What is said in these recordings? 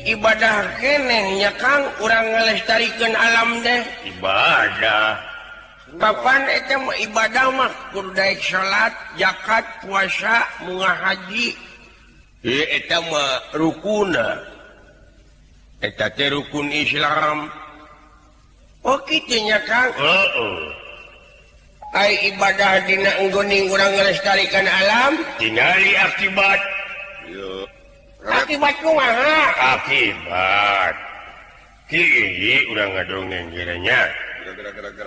Ibadah keneh nya Kang urang ngalestarikeun alam deh. Ibadah. Papan eta mah ibadah mah kudu daek salat, zakat, puasa, munga haji. Eta mah rukuna. Eta teh rukun Islam. Oh kitu nya Kang. Heeh. Ai ibadah dina enggoning urang ngalestarikan alam, tingali akibat. Akibat kumaha? Akibat. Kieu urang ngadongeng kiranya.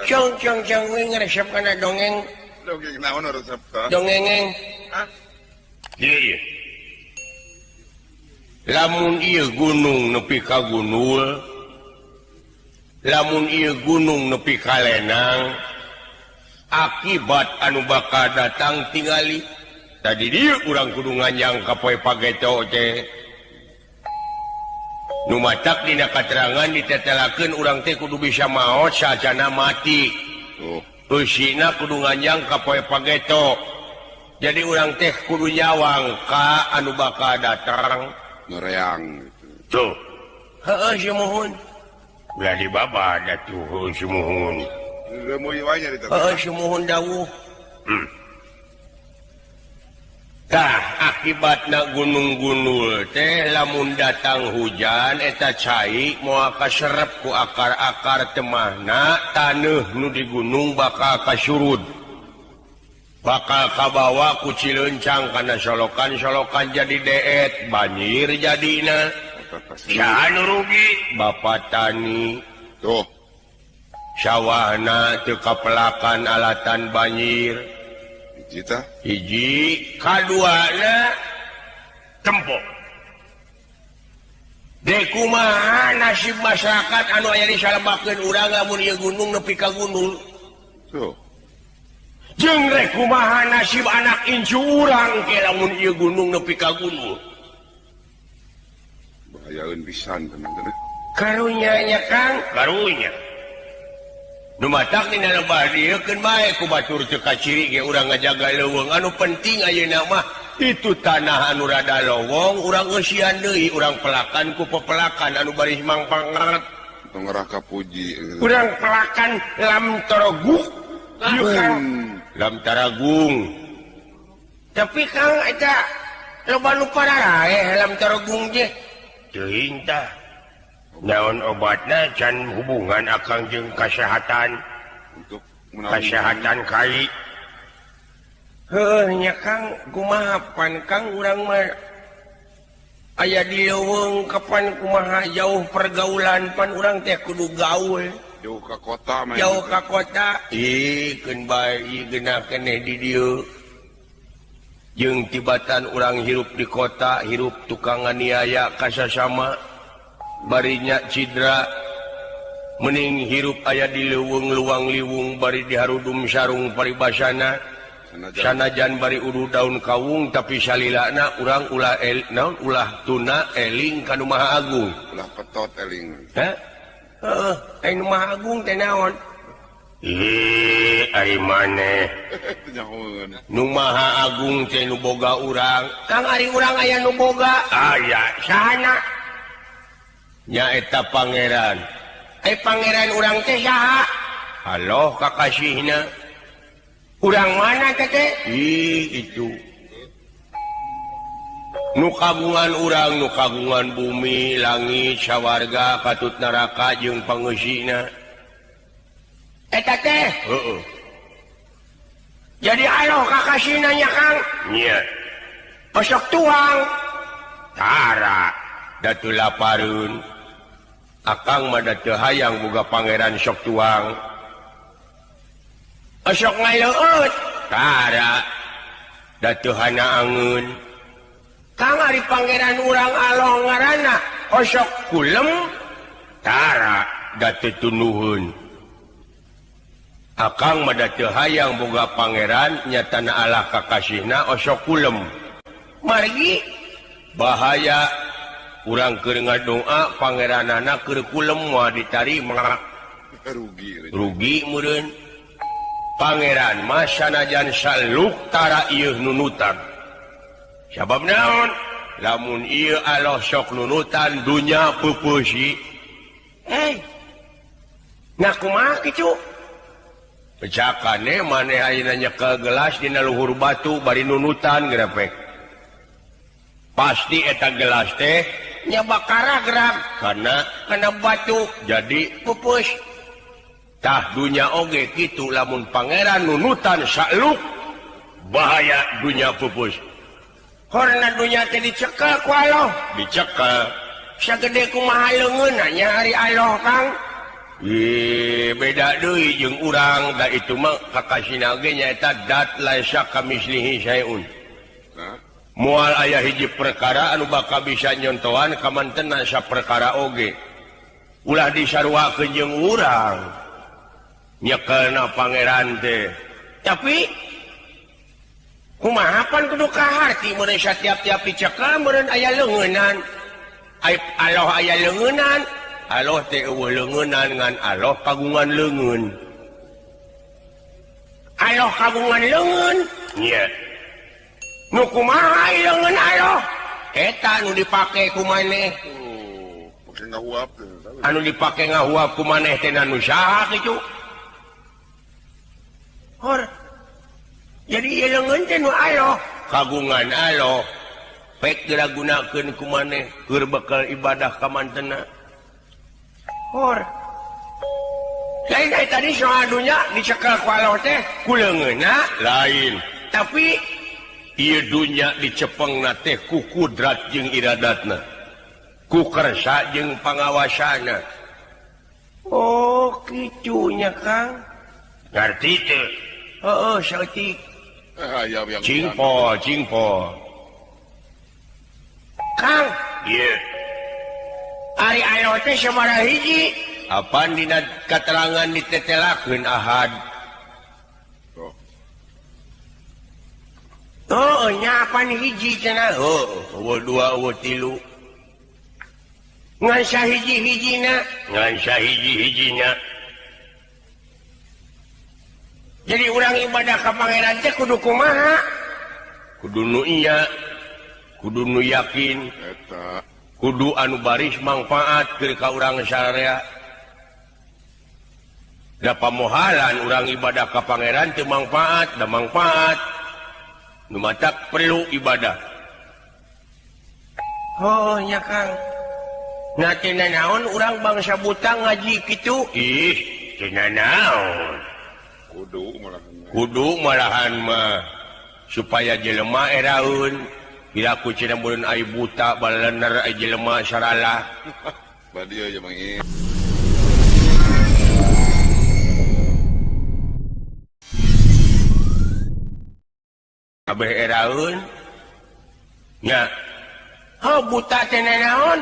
Cong cong cong we ngaresep kana dongeng. Dongeng naon resep tah? Dongengeng. Hah? Kieu. Lamun ieu gunung nepi ka gunul, lamun ieu gunung nepi ka lenang, akibat anu bakal datang tingali. Tadi dieu urang kudu nganjang ka poe pageto teh. Nu matak dina katerangan ditetelakeun urang teh kudu bisa maot sacana mati. Oh. Eusina kudu nganjang ka poe pageto. Jadi urang teh kudu nyawang ka anu bakal datang. Noreang gitu. Tuh. Heeh sumuhun. Ulah dibabad atuh heuh sumuhun. Heeh sumuhun dawuh. Tah akibatna gunung-gunul teh lamun datang hujan eta cai moal kaserep ku akar-akar temahna taneuh nu di gunung bakal kasurud. Bakal kabawa ku cilencang kana solokan-solokan jadi deet banjir jadina. Saha nu rugi? Bapak tani. Tuh. Sawahna teu kapelakan alatan banjir. Cita. Hiji kaduana tempo. Dek kumaha nasib masyarakat anu aya di salebakeun urang lamun ieu gunung nepi ka gunung. Tuh. Jeung rek kumaha nasib anak incu urang ke lamun ieu gunung nepi ka gunung. Bahayaeun pisan teman-teman. Karunya nya Kang, karunya. Nu matak dina lebah dieu keun bae ku batur teu kaciri ge urang ngajaga leuweung anu penting ayeuna mah itu tanah anu rada lowong urang eusian deui urang pelakan ku pepelakan anu baris mangpangat tong ngerah kapuji urang pelakan lam toroguk ieu Kang lam taragung tapi Kang eta loba nu pararaeh lam taragung teh teuing tah naon obatna can hubungan akang jeung kasehatan untuk kasehatan kai heuh nya Kang kumaha pan Kang urang mah aya di leuweung kapan kumaha jauh pergaulan pan urang teh kudu gaul jauh ka kota mah jauh ka kota ih keun bae ieu geunah keneh di dieu jeung tibatan urang hirup di kota hirup tukang nganiaya kasasama barinya cidra mening hirup aya di leuweung luang liwung bari diharudum sarung paribasana sanajan bari udu daun kawung tapi salilana urang ulah naon ulah tuna eling ka nu Maha Agung ulah petot eling heh heeh ai nu Maha Agung teh naon ih ari maneh nu Maha Agung teh nu boga urang Kang ari urang aya nu boga aya sahana nyaeta pangeran. Ai pangeran urang teh saha? Halo kakasihna. Urang mana teh teh? Ih itu. Nu kagungan urang, nu kagungan bumi, langit, sawarga, katut neraka jeung pangeusina. Eta teh? Heeh. Jadi aloh kakasihna nya Kang? Nya. Osok tuang. Tara. Datu laparun. Akang mah da teu hayang boga pangeran sok tuang. Osok ngaleueut. Tara. Da teu hana angeun. Kang ari pangeran urang aloh ngaranna osok kulem. Tara. Da teu tunuhun. Akang mah da teu hayang boga pangeran nyatana Allah kakasihna osok kulem. Margi bahaya urang keur ngadoa pangeranana keur kulem moal ditarima. Rugi. Rugi meureun. Pangeran mah sanajan saluk tara ieu nunutan. Sabab naon? Lamun ieu Allah sok nunutan dunya peupeusy. Nah kumaha kitu? Pecakane maneh ayeuna nyekel gelas dina luhur batu bari nunutan grepek. Pasti eta gelas teh nya bakara gerak karena kena batu jadi pupus. Tah dunya oge kitu lamun pangeran nunutan sakluk bahaya dunya pupus. Karena dunya teh dicekel ku Allah, dicekel. Sagede kumaha leungeunna nya ari Allah Kang. Ih, beda deui jeung urang da itu mah kakasina ge nyaeta dat laisa kamislihi syai'un. Moal aya hiji perkara anu bakal bisa nyontohan kamantena saperkara oge. Ulah disaruakeun jeung urang. Nyekelna pangeran teh. Tapi kumaha pan kudu kaharti meureun satiap-tiap dicekel meureun aya leungeunan. Allah aya leungeunan. Allah teh eueuh leungeunan ngan Allah kagungan leungeun. Allah kagungan leungeun. Nya. Nu kumaha leungeun Allah? Eta nu dipake ku maneh. Pake ngahuap. Anu dipake ngahuap ku maneh teh nu saha kitu? Hor. Jadi ieu leungeun teh nu Allah, kagungan Allah. Pek geura gunakeun ku maneh keur bekal ibadah ka mantena. Hor. Lain ai tadi soal dunya dicekel ku Allah teh ku leungeunna lain. Tapi ieu dunya dicepengna teh ku kudrat jeung iradatna. Ku kersa jeung pangawasana. Oh, kitu nya Kang. Ngarti teu? Heeh, saeutik. Cingpo, cingpo. Kang, ieu. Ari Allah teh sabaraha hiji? Apan dina katerangan ditetelakeun ahad. Oh, nya apan hiji cenah? Heuh, eueuh dua, eueuh tilu. Ngan sahiji-hijina, ngan sahiji-hijina. Jadi urang ibadah ka pangeran teh kudu kumaha? Kudu nu iya, kudu nu yakin, eta kudu anu baris mangfaat keur ka urang sararea. Da pamohalan urang ibadah ka pangeran teu mangfaat, da mangfaat. Nu matak perlu ibadah. Oh nya Kang. Nah teu nanaon urang bangsa buta ngaji kitu? Ih, teu nanaon. Kudu malahan. Kudu malahan mah supaya jelema eraeun. Piraku cenah meureun ai buta balener ai jelema saralah. Badieu jeung Mang. Kabeh eraeun. Nya. Heuh buta teh nanaon?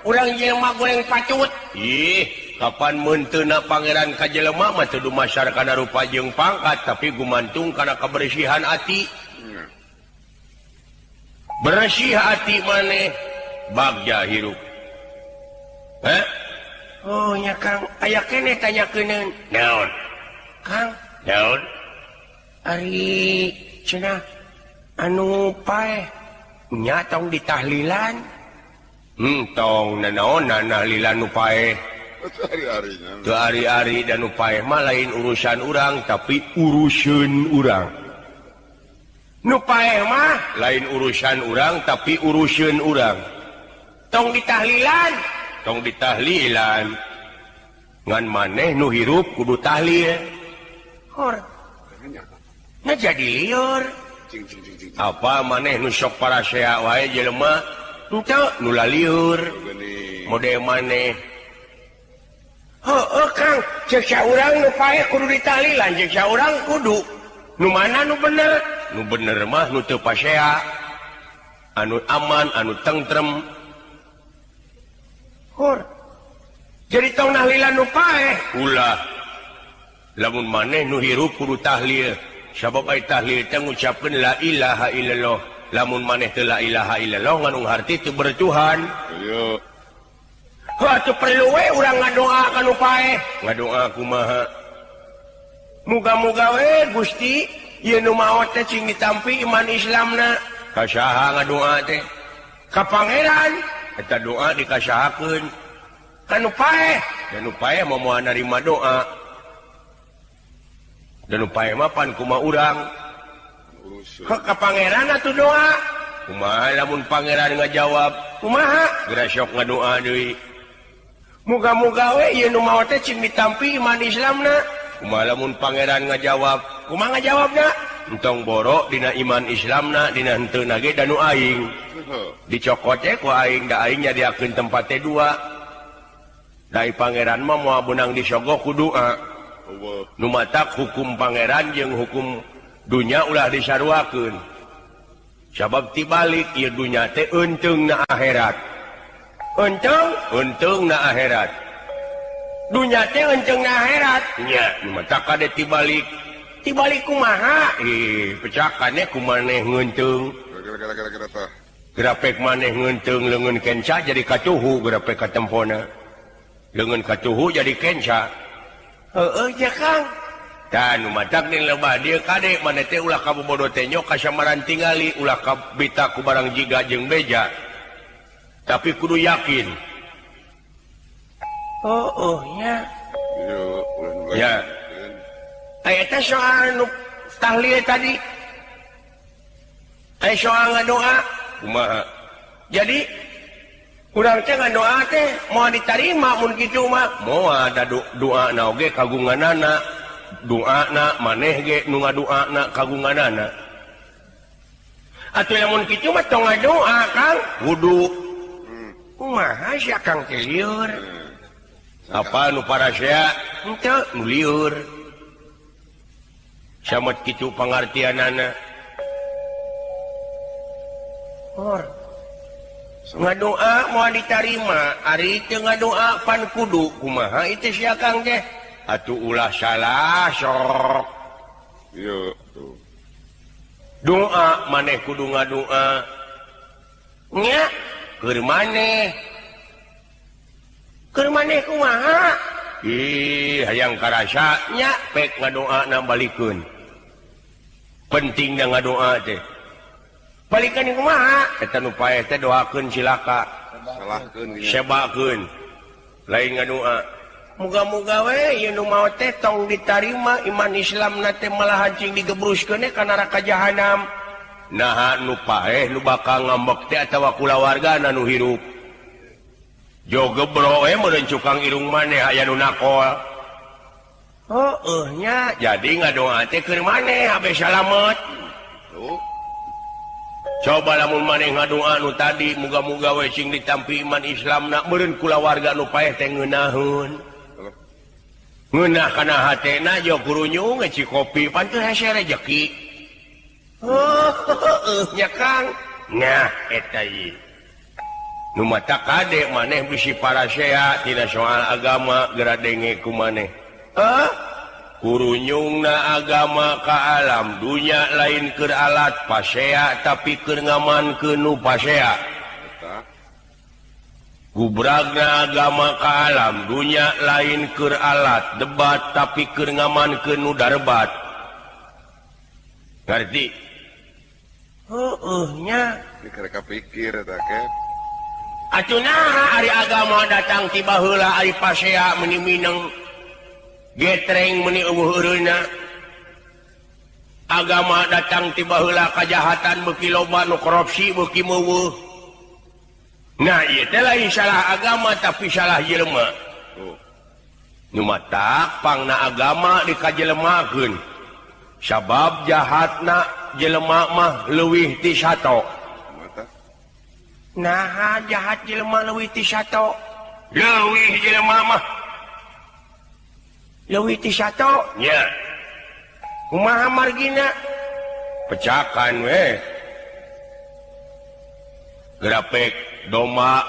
Urang jelema goreng pacut. Ih, kapan meunteuna pangeran ka jelema mah teu dumasar kana rupa jeung pangkat tapi gumantung kana kebersihan ati. Bersih hati maneh bagja hirup. Heh? Oh nya Kang, aya keneh tanyakeun. Naon? Kang, naon? Ari cenah anu paeh nya tong ditahlilan. Tong nanaonan tahlilan nu paeh. Teu ari-ari dan nu paeh mah lain urusan urang tapi uruseun urang. Nu paeh mah lain urusan urang tapi uruseun urang. Tong ditahlilan, tong ditahlilan. Ngan maneh nu hirup kudu tahlil. Hor. Nah jadi liur. Apa maneh nu sok parasea wae jelema henteu nu laliur. Mode maneh. Heueuh Kang, ceuk saurang nu paeh kudu ditahlilan, ceuk saurang kudu. Nu mana nu bener? Nu bener mah nu teu pasea. Anu aman, anu tentrem. Hor. Jadi tong tahlilan nu paeh. Ulah. Lamun maneh nu hirup kudu tahlil. Sabab ai tahlil teh ngucapkeun la ilaha illallah. Lamun maneh teu la ilaha illallah nganung harti teu bertuhan. Ayo. Heuh atuh perlu we urang ngadoa ka nu paeh. Ngadoa kumaha? Muga-muga we Gusti ieu nu maot teh cing ditampi iman Islamna. Ka saha ngadoa teh? Ka pangeran eta doa dikasahakeun. Ka nu paeh, da nu paeh mah moal narima doa. Da nu paeh mah pan kumaha urang. Ka pangeran atuh doa. Kumaha lamun pangeran ngajawab? Kumaha? Geura sok ngadoa deui. Muga-muga we ieu nu maot teh cing ditampi iman Islamna. Kumaha lamun pangeran ngajawab? Kumaha ngajawabna? Entong borok dina iman Islamna, dina henteu na ge da nu aing. Dicokot teh ku aing, da aing nyadiakeun tempat teh dua. Dai pangeran mah moal beunang disogoh ku doa. Nu matak hukum pangeran jeung hukum dunya ulah disaruakeun. Sabab tibalik ieu dunya teh eunteung na akhirat. Eunteung, eunteung na akhirat. Dunya teh eunteung na akhirat. Nya, nu matak kade tibalik. Tibalik kumaha? Ih, pecakane ku maneh ngeunteung. Grapek maneh ngeunteung leungeun kenca jadi katuhu grapek katempona. Leungeun katuhu jadi kenca. Heueuh nya Kang. Tah nu matak ning lebah dieu kade maneh teh ulah kabobodo teh nyok kasamaran tingali ulah kabita ku barang jiga jeung beja. Tapi kudu yakin. Oh, nya. Ya. Aya teh soal nu tahlil tadi. Aya soal ngadoa kumaha. Jadi urang teh ngadoa teh moal ditarima mun kitu mah. Moal da doana oge kagunganana. Doana maneh ge nu ngadoana kagunganana. Atuh lamun kitu mah tong ngadoa Kang, wudu. Kumaha sia Kang teh lieur. Apa nu parasea? Henteu nu lieur. Samet kitu pangartianana. Or. Ngadoa moal ditarima, ari teu ngadoa pan kudu kumaha itu sia Kang teh? Atuh ulah salah sok. Ieu tuh. Doa maneh kudu ngadoa. Nya keur maneh. Keur maneh kumaha? Ih, hayang karasa nya pek ngadoana balikeun. Pentingna ngadoa teh. Balikeun kumaha? Eta nu paeh teh doakeun cilaka. Salahkeun sebakeun. Lain ngadoa. Muga-muga we ieu nu maot teh tong ditarima iman Islamna teh malah hancing digebruskeun ka neraka jahanam. Naha nu paeh nu bakal ngambek teh atawa kulawargana nu hirup. Jo gebro we meureun cukang irung maneh aya nu nakol. Heueuh nya, jadi ngadoa teh keur maneh abe salamet. Coba lamun maneh ngadoa nu tadi muga-muga we cing ditampi iman Islamna meureun kulawarga nu paeh teh ngeunaheun. Ngeunah kana hatena jo kurunyung ngeci kopi pan teu hese rejeki. Heueuh nya Kang. Nah eta ieu. Nu mata kade maneh bisi parasea tina soal agama geura denge ku maneh. Heuh? Kurunyungna agama ka alam dunya lain keur alat pasea tapi keur ngamankeun nu pasea. Gubragna agama ka alam dunya lain keur alat debat tapi keur ngamankeun nu darbat. Ngarti? Heueuh nya. Dikira pikir eta ke. Atuh naha ari agama datang ti baheula ari pasea meuni mineng getreng meuni eueuh eureuna. Agama datang ti baheula kajahatan beuki loba nu korupsi beuki meuweuh. Nah, ieu teh lain salah agama tapi salah jelema. Nu matak pangna agama dikajelemakeun. Sabab jahatna jelema mah leuwih ti sato. Naha jahat jelema leuwih ti sato? Leuwih jelema mah leuwih ti sato nya. Kumaha margina? Pecakan we. Grapek doma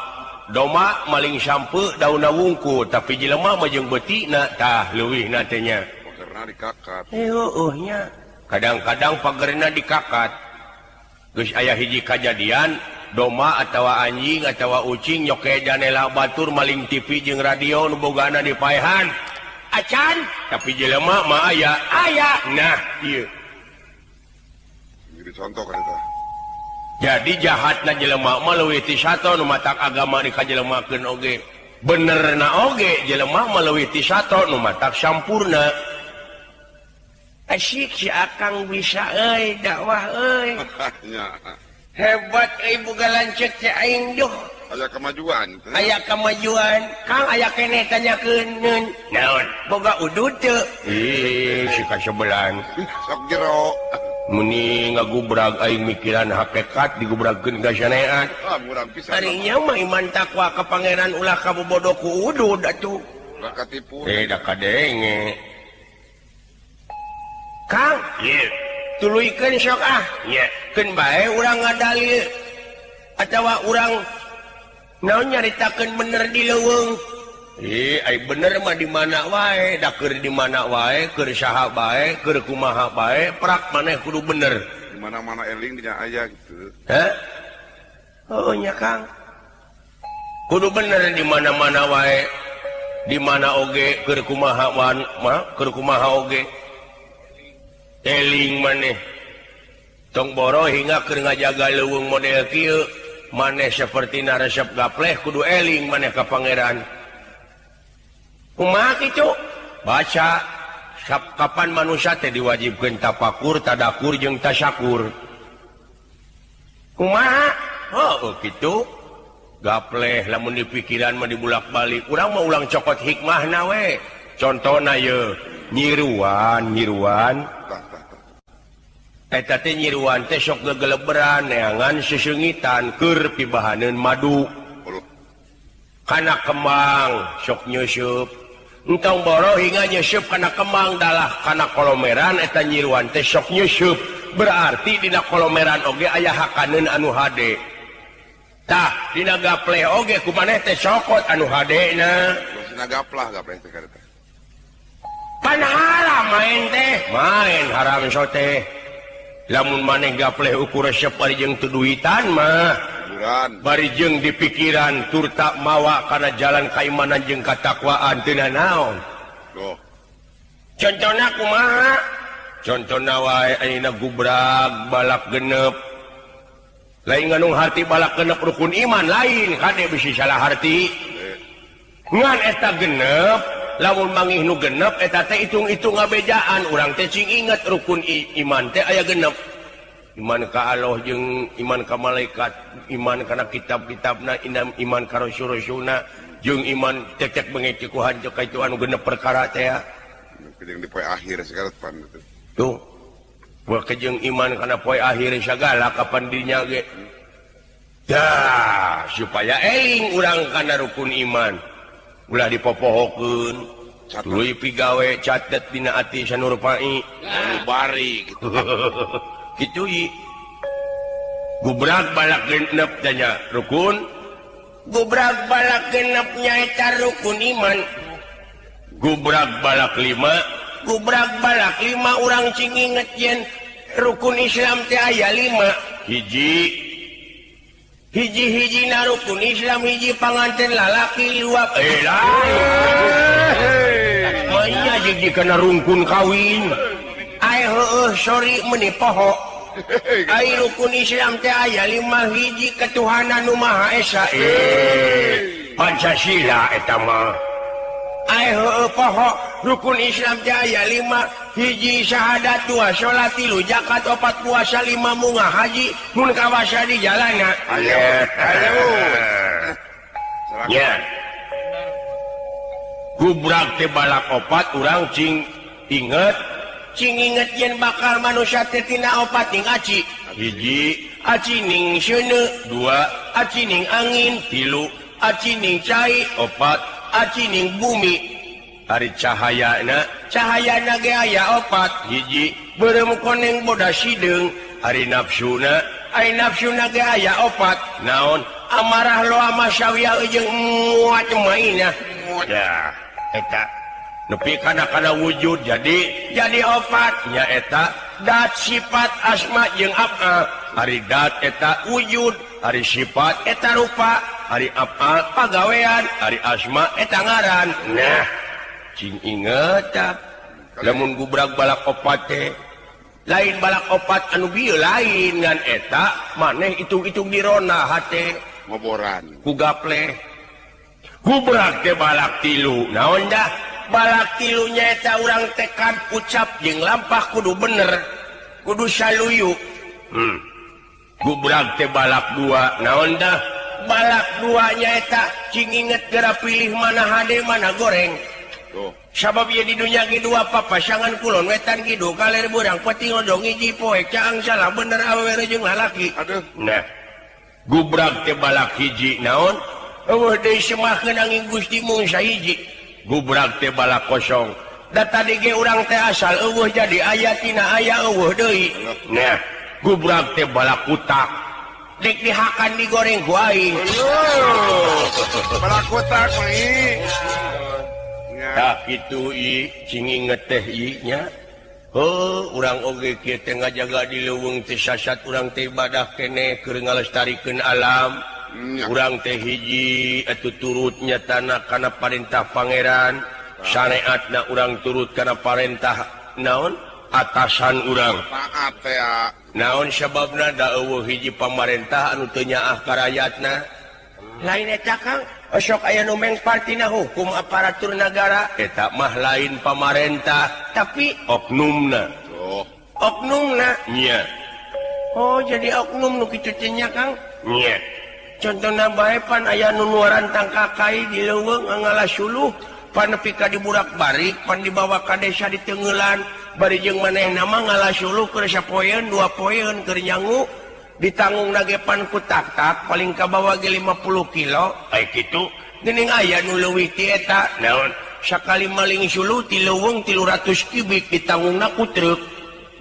doma maling sampe dauna wungku tapi jelema mah jeung beutina tah leuwihna teh nya. Pagerna dikakat. Heueuh nya. Kadang-kadang pagerna dikakat. Geus aya hiji kajadian doma atawa anjing atawa ucing nyoke janela batur maling TV jeung radio nu bogana dipaehan. Acan tapi jelema mah aya aya. Nah ieu. Jadi contoh kan eta. Jadi jahatna jelema mah leuwih ti sato nu matak agama dikajelemakeun oge. Benerna oge jelema mah leuwih ti sato nu matak sampurna. Asyik si Akang bisa euy dakwah euy. Hebat euy boga lanceuk teh aing duh. Aya kemajuan. Aya kemajuan. Kang aya keneh tanyakeun naon? Boga udud teu? Ih, si kasebelan. Sok jero. Meni ngagubrag aing mikiran hakikat digubragkeun ka sanean. Ah, murang pisan. Ari nya mah iman takwa ka pangeran ulah kabobodo ku udud atuh. Ulah katipu. Da kadenge. Kang, ieu tuluykeun sok ah. Nya, keun bae urang ngadalil atawa urang naon nyaritakeun bener di leuweung. Ih, ai bener mah di mana wae, da keur di mana wae, keur saha bae, keur kumaha bae, prak maneh kudu bener. Di mana-mana eling dinya aya gitu. Hah? Oh nya Kang. Kudu bener di mana-mana wae. Di mana oge keur kumaha wan mah, keur kumaha oge. Eling maneh. Tong boro hingga keur ngajaga leuweung model kieu, maneh sapertina resep gapleh kudu eling maneh ka pangeran. Kumaha kitu? Baca kapan manusia teh diwajibkeun tapakur, tadakur jeung tasyakur. Kumaha? Heuh kitu. Gapleh lamun dipikiran mah dibulak-balik. Urang mah ulang cokot hikmahna we. Contona ye, nyiruan, nyiruan. Eta teh nyiruan teh sok gegeleberan neangan seseungitan keur pibahaneun madu. Kana kembang sok nyeusup. Entong boro hingga nyeusup kana kembang dalah kana kolomeran eta nyiruan teh sok nyeusup. Berarti dina kolomeran oge aya hakaneun anu hade. Tah dina gapleh oge ku maneh teh sokot anu hadena. Dina gaplah gapleh teh kareta. Pan haram main teh, main haram sote. Lamun maneh gapleh ukur resep bari jeung teu duitan mah. Bari jeung di pikiran tur tak mawa kana jalan kaimanan jeung katakwaan teu nanaon. Duh. Contona kumaha? Contona wae ayeuna gubrag balak genep. Lain nganung harti balak genep rukun iman lain kade bisi salah harti. Ngan eta genep lamun mangih nu genep eta teh hitung-hitung ngabejaan urang teh cing inget rukun iman teh aya genep. Iman ka Allah jeung iman ka malaikat, iman kana kitab-kitabna, iman ka rasul-rasulna, jeung iman tek-tek bengek ku hanjeuk ka itu anu genep perkara teh. Jeung di poe akhir segala pan gitu. Tuh. Jeung iman kana poe akhir sagala kapan dinya ge. Dah, supaya eling urang kana rukun iman. Ulah dipopohokeun. Tuluy pigawe catet dina ati sanurpai. Bari gitu. Kitu i. Gubrak balak genep tanya rukun. Gubrak balak genep nyaeta rukun iman. Gubrak balak lima. Gubrak balak lima urang cing inget yen rukun Islam teh aya lima. Hiji. Hiji-hijina rukun Islam hiji panganten lalaki luap. Lain. Manya jeung dikena rungkun kawin. Ai heueuh sorry meuni poho. Ai rukun Islam teh aya lima hiji ketuhanan nu Maha Esa. Pancasila eta mah. Ai heueuh poho rukun Islam teh aya lima hiji syahadat dua salat tilu zakat opat puasa lima munga haji mun kawasa di jalana. Ayo. Ayo. Ya. Gubrak teh balak opat urang cing inget. Cing inget yen bakal manusia teh tina opat ning aci. Hiji aci ning seuneu, dua aci ning angin, tilu aci ning cai, opat aci ning bumi. Ari cahayana, cahayana ge aya opat. Hiji beureum koneng bodas hideung. Ari nafsuna, ari nafsuna ge aya opat. Naon? Amarah loa masyawiyah jeung muat mainah. Ya, eta nepi kana kana wujud jadi opat nya eta dat sifat asma jeung af'al. Ari dat eta wujud, ari sifat eta rupa, ari af'al pagawean, ari asma eta ngaran. Nah, cing inget tah lamun gubrak balak opat teh Lain balak opat anu bieu lain ngan eta maneh hitung-hitung dirona hate ngoboran ku gaple. Gubrak teh balak tilu. Naon dah? Balak tilu nyaeta urang tekad ucap jeung lampah kudu bener. Kudu saluyu. Gubrak teh balak dua. Naon dah? Balak dua nyaeta cing inget geura pilih mana hade mana goreng. Tuh. Sabab ieu di dunya ge dua papasangan kulon wetan kidul kaler beurang peuting odong hiji poe caang salah bener awewe jeung lalaki. Aduh. Nah, gubrak teh balak hiji naon? Eueuh deui semahkeun angin Gusti mung sahiji. Gubrak teh balak kosong. Da tadi ge urang teh asal eueuh jadi aya tina aya eueuh deui. Nah, gubrak teh balak kutak. Dek dihakan digoreng ku aing. Balak kutak mah i. Tah kitu i cing inget teh i nya. Heuh, urang oge kieu teh ngajaga di leuweung teh sasat urang teh ibadah keneh keur ngalestarikeun alam. Urang teh hiji atuh turut nyatana kana parentah pangeran, syariatna urang turut kana parentah naon atasan urang. Taat teh. Naon sababna da eueuh hiji pamarentah anu teu nyaah ka rakyatna. Lain eta Kang, osok aya nu mengpartina hukum aparatur nagara, eta mah lain pamarentah, tapi oknumna. Oh. Oknumna nya. Oh, jadi oknum nu kitu teh nya Kang? Nya. Contohna bae pan aya nu nuaran tangkakai di leuweung ngala suluh, pan nepi ka diburak-barik, pan dibawa ka desa diteunggeulan, bari jeung manehna mah ngala suluh keur sapoeun, dua poeun keur nyangu. Ditanggung nage pan ku tak-tak paling kabawa ge 50 kilo. Ai kitu geuning aya nu leuwih ti eta. Naon? Sakali maling suluh ti leuweung 300 kubik ditanggungna ku truk.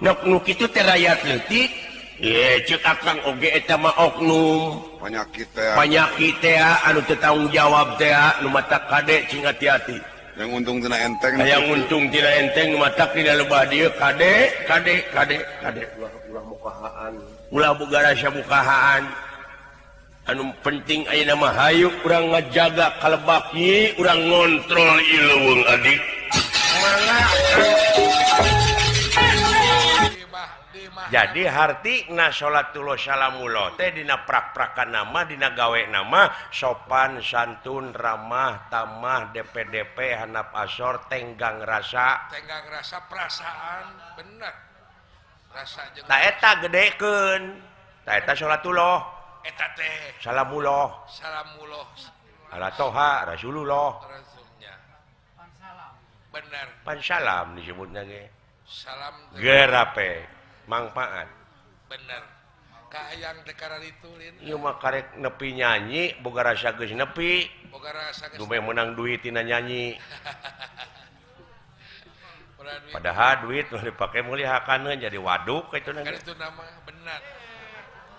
Nok nu kitu teh rakyat leutik. Ye ceuk akang oge eta mah oknum. Panyakit teh. Panyakit teh anu teu tanggung jawab teh nu matak kade cing hati-hati. Yang untung tina enteng. Yang untung tina enteng nu matak dina lebah dieu kade kade kade kade. Ulah mukahaan. Ulah boga rasa bukahaan. Anu penting ayeuna mah hayu urang ngajaga kalebak ieu, urang ngontrol ieu leuweung adik. Jadi hartina salatullah salamullah teh dina prak-prakan nama dina gawe nama sopan santun ramah tamah DPDP hanap asor tenggang rasa perasaan bener. Rasa jeung ta eta gedekeun ta eta salatullah eta teh salamullah salamullah ala toha rasulullah rasulnya bener pan salam disebutna ge salam gerape mangpaat bener kahayang teh kararitu lin ieu mah karek nepi nyanyi boga rasa geus nepi boga rasa geus dumeh meunang duit tina nyanyi. Padahal duit nu dipake meuli hakaneun jadi waduk kitu na. Kitu nama bener.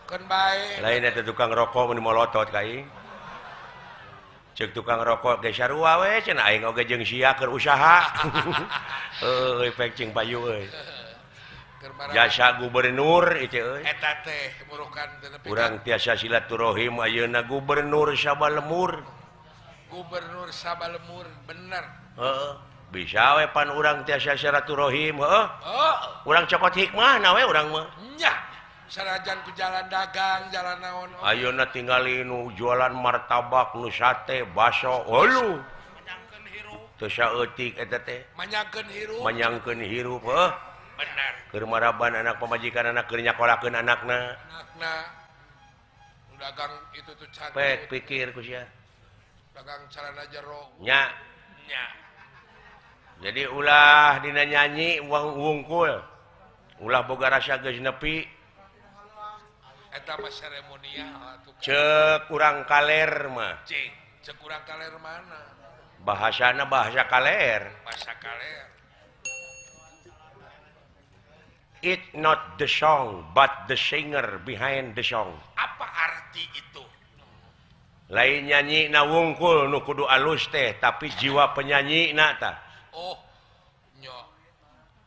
Keun bae. Lain eta tukang rokok mun molotot ka aing. Ceuk tukang rokok ge sarua we cenah aing oge jeung sia keur usaha. Heueuh pek cing payu euy. Jasa gubernur ieu euy. Eta teh murukan teh nepi. Urang tiasa silaturahim ayeuna gubernur Sabalemur. Gubernur Sabalemur bener. Heeh. Bisa we pan urang tiasa silaturahim heuh. Urang cokot hikmah na we urang mah. Nya. Sanajan ku jalan dagang, jalan naon. Ayeuna tingali nu jualan martabak, nu sate, baso, heuh. Manyangkeun hirup. Teu saeutik eta teh. Manyangkeun hirup. Manyangkeun hirup heuh. Bener. Keur maraban anak pamajikan anak keur nyakolakeun anakna. Anakna. Nu dagang itu tuh cantik. Pek pikir ku sia. Dagang calana jero. Nya. Nya. Jadi ulah dina nyanyi wungkul. Ulah boga rasa geus nepi. Eta mah seremonial atuh. Ceuk urang kaler mah. Cing, ceuk urang kaler mana? Bahasana bahasa kaler. Bahasa kaler. It not the song but the singer behind the song. Apa arti itu? Lain nyanyi na wungkul nu kudu alus teh, tapi jiwa penyanyi na tah. Oh, nya.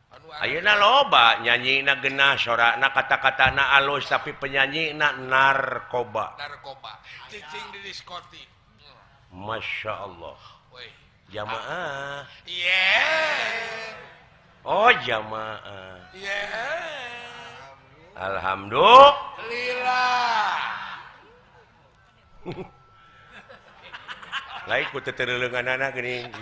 Anu ayeuna loba nyanyi na genah sorana kata-katana alus tapi penyanyi na narkoba. Narkoba. Cicing di diskotik. Masya Allah. Woi. Jamaah. Yeah. Oh jamaah. Yeah. Alhamdulillah. Lain ku tetereleungan anak geuning.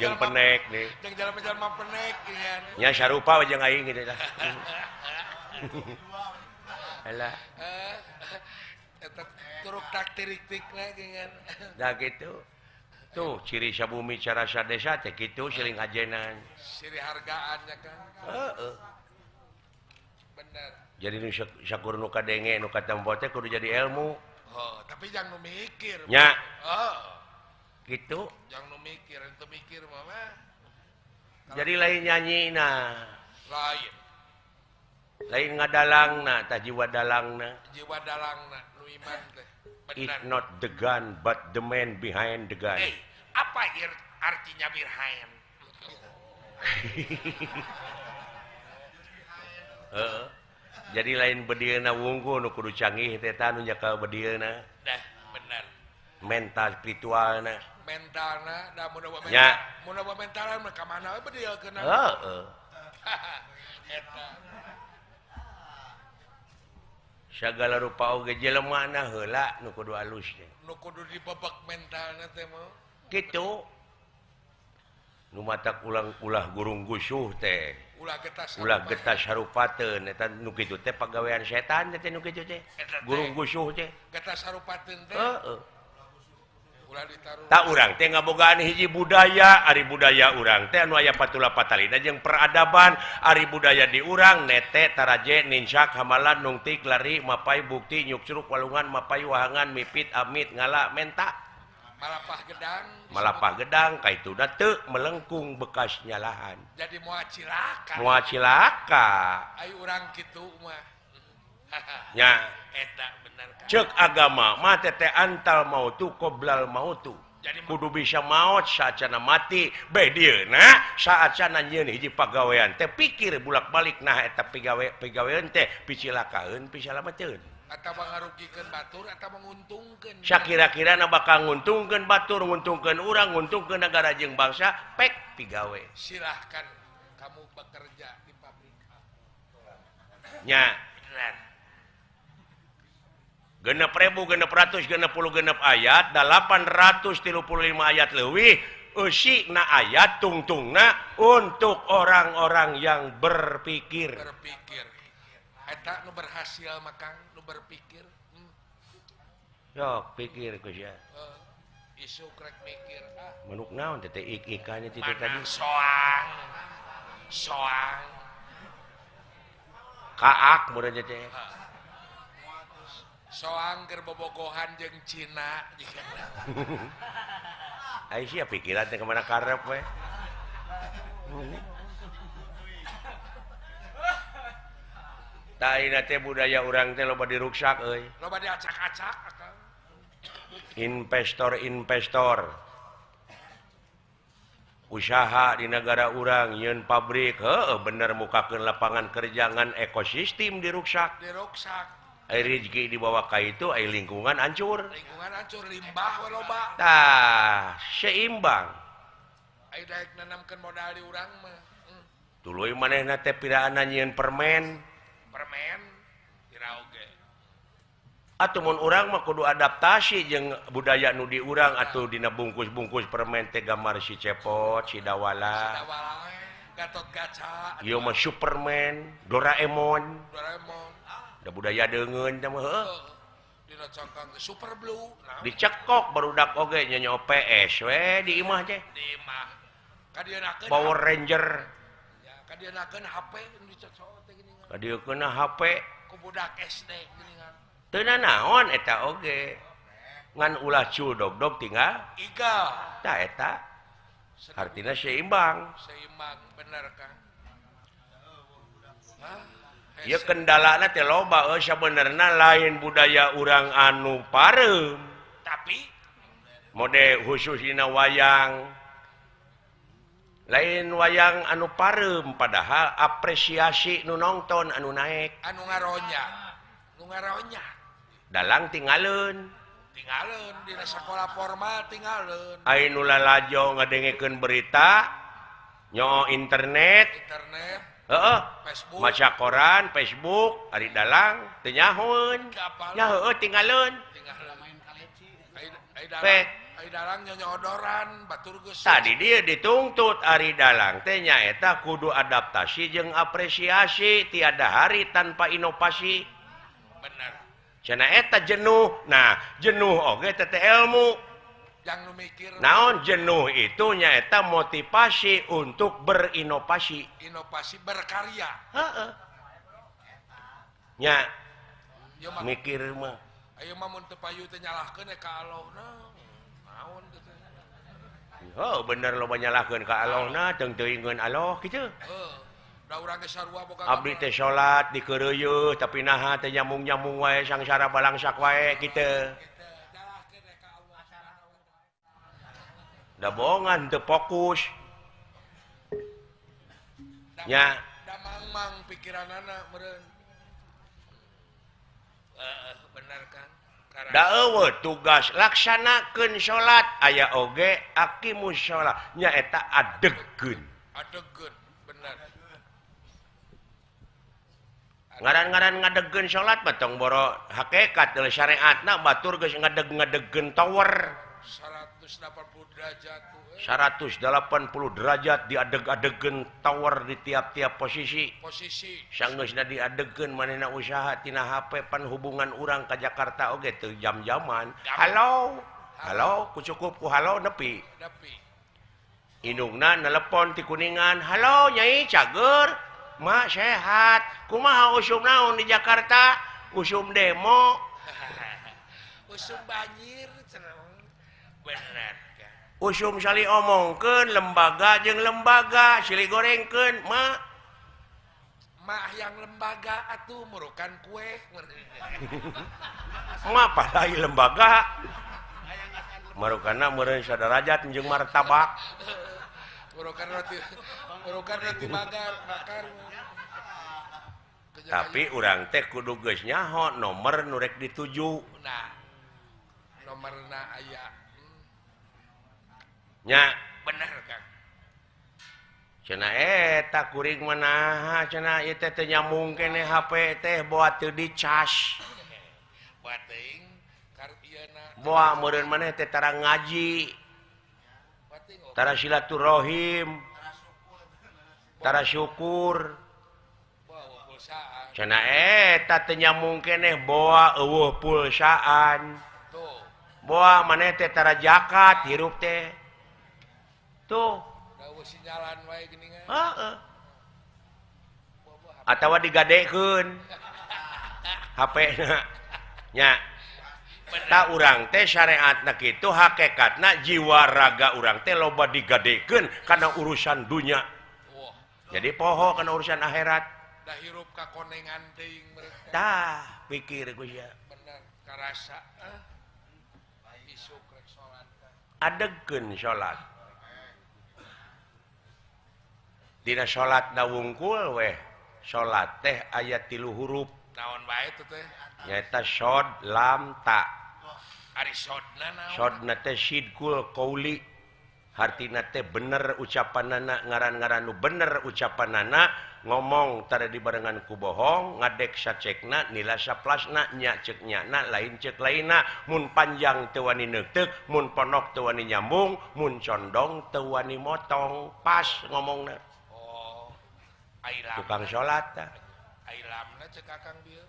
Jeung penek nih. Jeung jalma-jalma penek geuningan. Nya sarupa we jeung aing kitu tah. Alah. Eta turuk taktirik-tikna geuningan. Da kitu. Tuh ciri sabumi cara sadesa teh kitu siling ajenan. Siri hargaannya kan. Heeh. Bener. Jadi nu sakur nu kadenge nu katempo teh kudu jadi ilmu. Oh, tapi jangan nu mikir. Nya. Oh. Gitu. Jangan nu mikir, ente mikir mah. Jadi lain nyanyi nah. Lain. Lain ngadalangna tah jiwa dalangna. Jiwa dalangna nu iman teh. It's not the gun but the man behind the gun. Hey, apa artinya behind? Jadi lain bedilna wungkul nu kudu canggih teh tah nu nyakal bedilna. Dah, bener. Mental spiritualna. Mentalna da mun eueuh mental. Mun eueuh mentalan mah ka mana we bedil keuna. Heeh. Eta. Sagala rupa oge jelema na heula nu kudu alus teh. Nu kudu dibebek mentalna teh mah. Kitu. Nu matak ulang-ulah gurung gusuh teh. Ulah getas sarupateun eta nu kitu teh pagawean setan teh nu kitu teh. Gurung gusuh teh. Getas sarupateun teh. Heeh. Ulah ditaruh. Ta urang teh ngabogaan hiji budaya, ari budaya urang teh anu aya patula patalina jeung peradaban, ari budaya di urang nete taraje ninsak hamalan nungtik lari mapai bukti nyukcruk walungan mapai wahangan mipit amit ngala menta. Malapah gedang. Malapah gedang kaituna teu melengkung bekas nyalahan. Jadi moal cilaka. Moal cilaka. Ayo urang kitu mah. Nya. Eta bener kan. Cek agama mah teh antal mautu qoblal mautu. Jadi kudu bisa maot saacana mati. Beh dieuna saacana nyieun hiji pagawean teh pikir bulak-balik nah eta pigawean teh picilakaeun pisalamateun. Atau ngarugikeun batur atau menguntungkeun. Sakira-kira na bakal nguntungkeun batur, nguntungkeun urang, nguntungkeun negara jeung bangsa, pek pigawe. Silahkan kamu bekerja di pabrik. Nya. Bener. 6.666 ayat 835 ayat leuwih eusina ayat tungtungna untuk orang-orang yang berpikir. Berpikir. Eta nu berhasil makang nu berpikir. Sok pikir geus ya. Isu krek mikir ah. Manuk naon teh ik-ikannya teh tadi. Soang. Soang. Kaak meureun teh. Soang keur bobogohan jeung Cina. Ai sia pikiran teh kemana karep we. Tah ayeuna teh budaya urang teh loba diruksak euy. Loba diacak-acak akang. Investor-investor usaha di negara urang nyieun pabrik heueuh bener mukakeun lapangan kerja ngan ekosistem diruksak. Diruksak. Ai rezeki dibawa ka itu ai lingkungan hancur. Lingkungan hancur limbah we loba. Tah, seimbang. Ai daek nanamkeun modal di urang mah. Tuluy manehna teh piraana nyieun permen. Permen pira oge. Atuh mun urang mah kudu adaptasi jeung budaya nu di urang atuh dina bungkus-bungkus permen teh gambar si Cepot, si Dawala. Si Dawala Gatot Kaca. Ieu mah Superman, Doraemon. Doraemon. Da budaya deungeun teh mah heuh. Dina cangkang Super Blue. Dicekok barudak oge nyanyo PS we di imah teh. Di imah. Kadieunakeun Power Ranger. Ya, kadieunakeun HP nu dicocok teh geuningan. Kadieukeun HP ku budak SD geuningan. Teu nanaon eta oge. Ngan ulah cul dog-dog tinggal igal. Tah eta. Artina seimbang. Seimbang bener Kang. Hah? Ya kendalana teh loba euy sabenerna lain budaya urang anu pareum. Tapi mode khusus dina wayang. Lain wayang anu pareum padahal apresiasi nu nongton anu naek. Anu ngaronya. Nu ngaronya. Dalang tingaleun. Tingaleun dina sakola formal tingaleun. Ai nu lalajo ngadengekeun berita Nyo internet. Heeh. Facebook. Maca koran, Facebook, ari dalang teu nyahoeun. Nya heueuh tinggaleun. Ari dalang nyonyodoran batur geus. Tadi dia dituntut ari dalang teh nyaeta kudu adaptasi jeung apresiasi, tiada hari tanpa inovasi. Bener. Cenah eta jenuh. Nah, jenuh oge teh ilmu. Yang nu mikir naon jenuh itu nyaeta motivasi untuk berinovasi. Inovasi berkarya. Heeh. Nya mikir mah. Ayo mah mun teu payu teh nyalahkeun ka Allahna. Naon teh. Oh, bener loba nyalahkeun ka Allahna, teu teuingeun Allah kitu. Heuh. Da urang ge sarua boga. Abdi teh salat dikeureuyeut tapi naha teh nyambung-nyambung wae sangsara balangsak wae kitu. Da bohongan teu fokus. Nya da mang-mang pikiranana meureun. Bener kan? Da eueuh tugas laksanakeun salat aya oge aqimus shalah nyaeta adegkeun. Adegkeun bener. Ngaran-ngaran ngadegkeun salat mah tong boro hakikat deui syariatna batur geus ngadeg-ngadegkeun tower. 180 derajat tuh. 180 derajat diadeg-adegkeun tower di tiap-tiap posisi. Posisi. Sanggeusna diadegkeun manehna usaha tina HP pan hubungan urang ka Jakarta oge teu jam-jaman. Halo. Halo, ku cukup ku halo nepi. Nepi. Indungna nelepon ti Kuningan. Halo Nyai cager. Mak sehat. Kumaha usum naon di Jakarta? Usum demo. Usum banjir cenah. Bener kan. Usum sali omongkeun lembaga jeung lembaga silih gorengkeun mak. Mak yang lembaga atuh murukan kue. Mak palai lembaga. Marukanna meureun sadarajat jeung martabak. Murukan roti bakar, bakar. Tapi urang teh kudu geus nyaho nomor nu rek dituju. Nah. Nomorna aya. Nya bener Kang. Cenah eta kuring mah naha cenah ieu teh teu nyambung keneh HP teh boa teu dicas. Boa teuing karep ieuna. Boa meureun maneh teh tara ngaji. Tara silaturahim. Tara syukur. Cenah eta teu nyambung keneh boa eueuh pulsaan. Boa maneh teh tara zakat hirup teh. Tuh. Sinyalan wae geuningan. Heeh. Atawa digadekeun. HP-na. Nya. Ta urang teh syariatna kitu hakikatna jiwa raga urang teh loba digadekeun kana urusan dunya. Jadi poho kana urusan akhirat. Da hirup ka konengan teuing mereka. Tah, pikir ku sia. Bener, karasa. Isuk rek salat. Adegkeun salat. Dina salat na wungkul weh salat teh aya 3 huruf naon bae teh teh nyaeta shod lam ta. Ari shodna naon? Shodna teh sidqul qauli hartina teh bener ucapanana ngaran-ngaran nu bener ucapanana ngomong tara dibarengan ku bohong ngadek sacekna nila saplasna nya ceuk nyana lain ceuk lainna mun panjang teu wani neuteuk mun ponok teu wani nyambung mun condong teu wani motong pas ngomongna. Tukang salat tah. Ai lamna ceuk Akang bieu.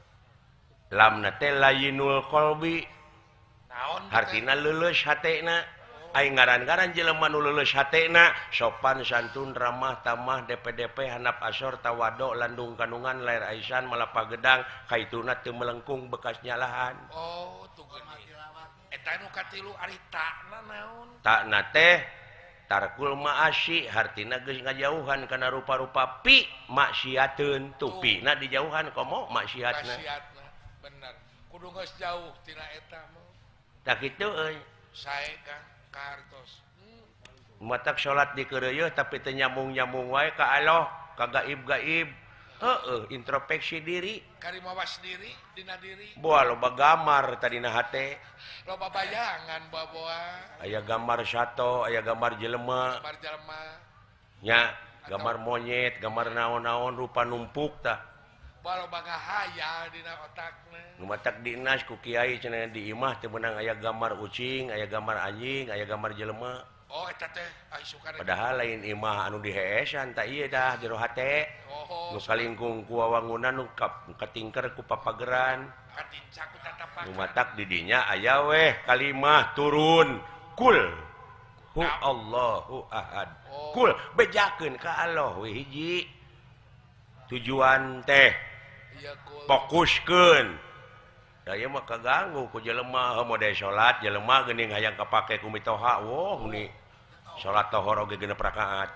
Lamna teh layinul qalbi. Naon? Hartina leuleus hatena. Ai ngaran-ngaran jelema nu leuleus hatena sopan santun ramah tamah DPDP handap asor tawado landung kandungan lair aisan malapa gedang kaituna teu melengkung bekas nyalahan. Oh, tuh geuning. Eta nu katilu ari takna naon? Takna teh tarkul ma'asi hartina geus ngajauhan kana rupa-rupa pi maksiateun tupina dijauhan komo maksiatna. Maksiatna bener. Kudu geus jauh tina eta mah. Tah kitu euy. Sae Kang kahartos. Matak salat dikeureuyeut tapi teu nyambung-nyambung wae ka Allah, ka gaib-gaib. Heeh, introspeksi diri. Karimawas diri dina diri. Boa loba gambar tadina hate. Loba bayangan boa-boa. Aya gambar sato, aya gambar jelema. Gambar jelema. Nya, Gambar monyet, gambar naon-naon rupa numpuk tah. Baru hayal dina otakna. Nu matak dinas ku kiai cenah di imah teu meunang aya gambar ucing, aya gambar anjing, aya gambar jelema. Oh eta teh ai sukana. Padahal lain imah anu diheesan tah ieu tah jero hate. Oh. Nu kalingkung ku wawangunan nu katingker ku papageran. Katincak ku tatapakan. Nu matak di dinya aya weh kalimah turun kul hu Allahu ahad. Oh. Kul bejakeun ka Allah we hiji. Tujuan teh fokuskeun. Da ieu mah kaganggu ku jelema mode salat jelema geuning hayang kapake ku mitoha. Woh meni salat tohor oge 6 rakaat.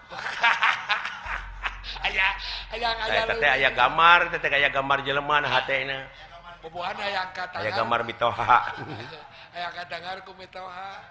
Aya aya aya teh aya gambar teh aya gambar jelema na hatena. Bobohan aya katangar. Aya gambar mitoha. Aya katangar ku mitoha.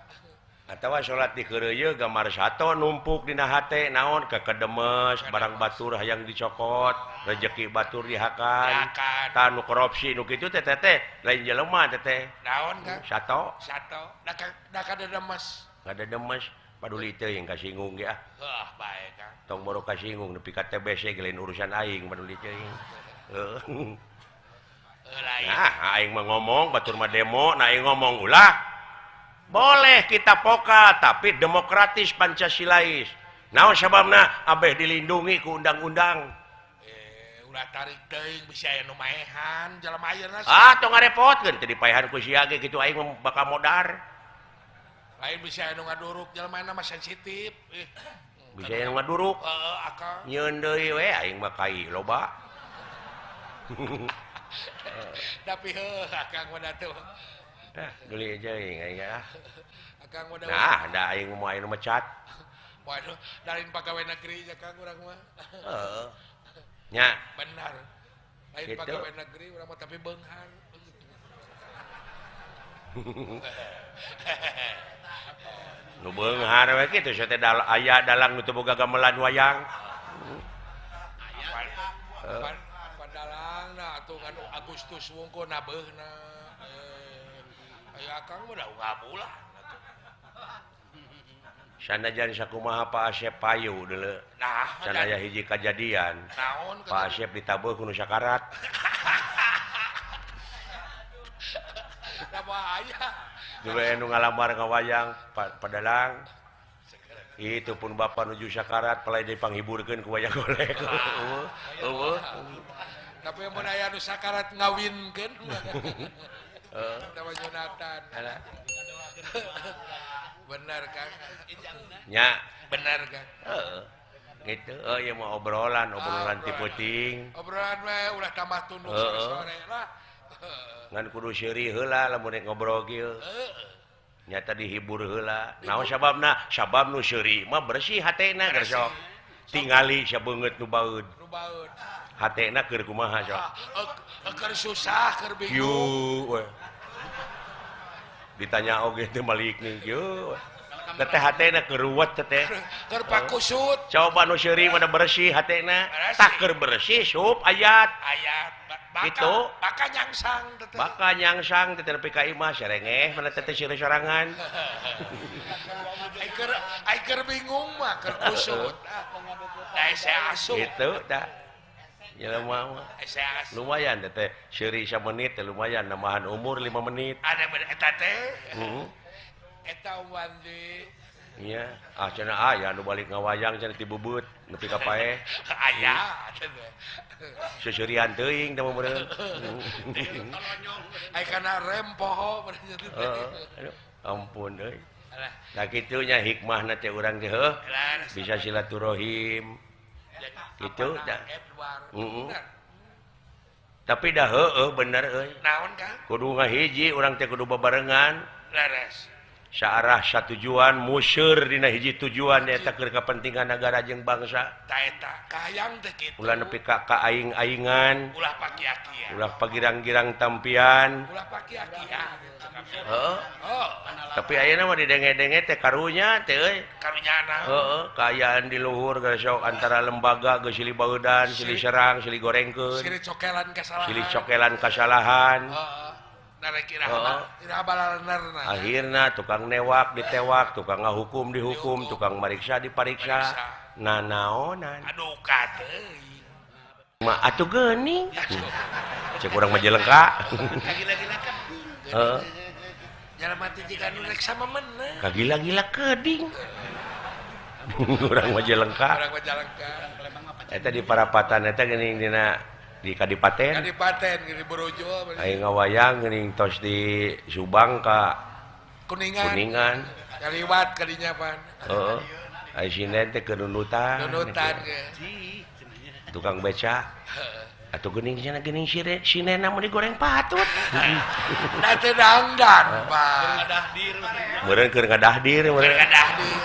Atawa salat di keureuyeun gambar sato numpuk dina hate naon kekedemes barang batur hayang dicokot rejeki batur dihakan tah nu korupsi nu kitu teh teh lain jelema teh teh naon Kang sato sato da kadedemes kadedemes paduli teuing kasinggung ge ah heuh bae Kang tong boro kasinggung nepi ka TBC ge lain urusan aing paduli teuing heuh nah aing mah ngomong batur mah demo nah aing ngomong ulah boleh kita pokal tapi demokratis Pancasilais. Naon sababna abeh dilindungi ku undang-undang. Ulah tarik teuing bisa aya nu maehan jelema ayeuna. Ah tong ngarepotkeun teu dipaehan ku sia ge kitu aing bakal modar. Lain bisa aya nu ngaduruk jelema mah sensitif. Bisa aya nu ngaduruk. Heeh akang. Nyeun deui we aing mah kai loba. Tapi heuh akang mah teu. Nah, geli aja aing ah. Akang mah nah, da aing mau aing mecat. Waduh, lain pegawai negeri ya Kang urang mah. Heeh. Nya. Benar. Lain gitu. Pegawai negeri urang mah tapi beunghar. Nu beunghar we kitu sia teh aya dalang nu teu boga gamelan wayang. Apa dalangna atuh kan Agustus wungkul nabeuna. Ayo akang mah da ngabulah. Sanajan sakumaha Pak Asep payu deuleu. Nah, sanaya hiji kajadian. Naon Pak Asep ditabeuh ku nu sakarat. Da bahaya. Dulu nu ngalamar ngawayang padalang. Itu pun bapak nuju sakarat palai dipanghiburkeun ku wayang golek. Eueuh. Tapi mun aya nu sakarat ngawinkeun. Sama Jonathan. Benar Kang. Nya, benar Kang. Heeh. Gitu, oh ieu mah obrolan, obrolan ti peuting. Obrolan we ulah tambah tunduk sore-sore lah. Ngan kudu seuri heula lamun rek ngobrol kieu. Nyata dihibur heula. Naon sababna? Sabab nu seuri mah bersih hatena geus sok. Tingali sabeungeut nu baeud. Nu baeud. Hatena keur kumaha sok? Keur susah, keur bingung. Kieu we. Ditanya oge teh malik nih kieu. Teh hatena keur ruwet teh. Keur pakusut. Coba nu seuri mah bersih hatena. Tah keur bersih sup ayat. Ayat. Gitu. Baka nyangsang teh. Baka nyangsang teh nepi ka imah serengeh mana teh seuri sorangan. Ai keur bingung mah keur kusut. Da hese asup. Gitu tah. Jelema mah. Lumayan teh seuri samenit teh lumayan nambahan umur 5 menit. Ada eta teh. Heeh. Eta wandi. Iya, ah cenah aya nu balik ngawayang cenah tibebeut nepi ka paeh. Aya. Seuseurian teuing teh meureun. Ai kana rem poho meureun. Heeh. Ampun euy. Nah kitu nya hikmahna teh urang teh heuh. Bisa silaturahim. Gitu dah. Heeh. Tapi dah heueuh bener euy. Naon Kang? Kudu ngahiji urang teh kudu babarengan. Leres. Saarah satujuan museur dina hiji tujuan eta keur kapentingan nagara jeung bangsa. Ta eta kahayang teh kitu. Ulah nepi ka aing-aingan. Ulah pakia-kia. Ulah pagirang-girang tampian. Ulah pakia-kia. Heeh. Tapi ayeuna mah didenge-denge teh karunya teh euy. Karunyana. Heeh, kaayaan di luhur geus sok antara lembaga geus silih baeudan, silih serang, silih gorengkeun. Silih cokelan kasalahan. Silih cokelan kasalahan. Heeh. Akhirna tukang newak ditewak, tukang ngahukum dihukum, tukang mariksa dipariksa. Nanaonan. Aduh kateuing. Mah atuh geuning. Cek urang Majalengka. Kagila-gila keding. Heeh. Jalma teh jiga nu rek sama menang. Kagila-gila keding. Urang Majalengka. Urang Majalengka. Eta di parapatan eta geuning dina di Kadipaten. Kadipaten geuning Borojol. Aya ngawayang geuning tos di Subang ka Kuningan. Kuningan. Kaliwat kadinya pan. Heeh. Aya sinden teh keur nunutan. Nunutan ge. Tukang beca. Atuh geuning cenah geuning sinena mun digoreng patut. Da teu dangdan, Pak. Meureun keur ngadahdir meureun. Ngadahdir.